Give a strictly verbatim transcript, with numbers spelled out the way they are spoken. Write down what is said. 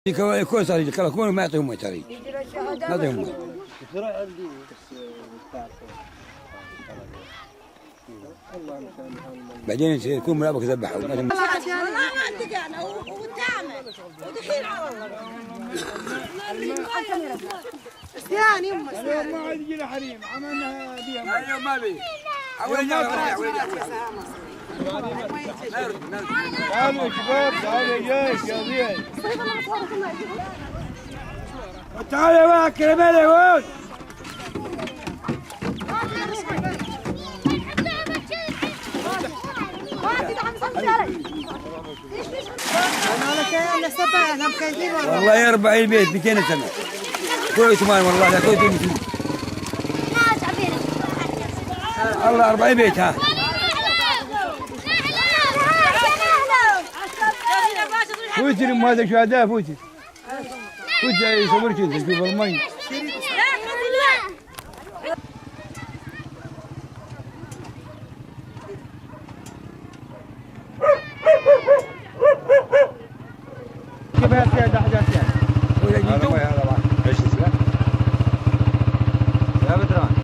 يكون صار يجي خلاص، كون ما يعطيهم مي ترى. ما يعطيهم مي. بعدين يصير يكون ملابك ذبح. والله ما عندك انا وتعمل ودخيل على الله. سيان يمه سيان. ما عاد يجينا حريم، عملنا بيها. لا، اليوم ما بي. حولي جاي، حولي جاي. تعالوا شباب، تعالوا يا جاي، يا زين. تعال يا ولد، كرمال يا ولد. والله يا أربعين بيت، ميتين سنة. كل عثمان والله، لا كل دين. الله أربعين بيت، ها. فوتي، ما هذا شو هذا، فوتي. فوتي، صبر كده، شوف المي. كيف هالسيادة حاجات يعني؟ ولا جيتوا؟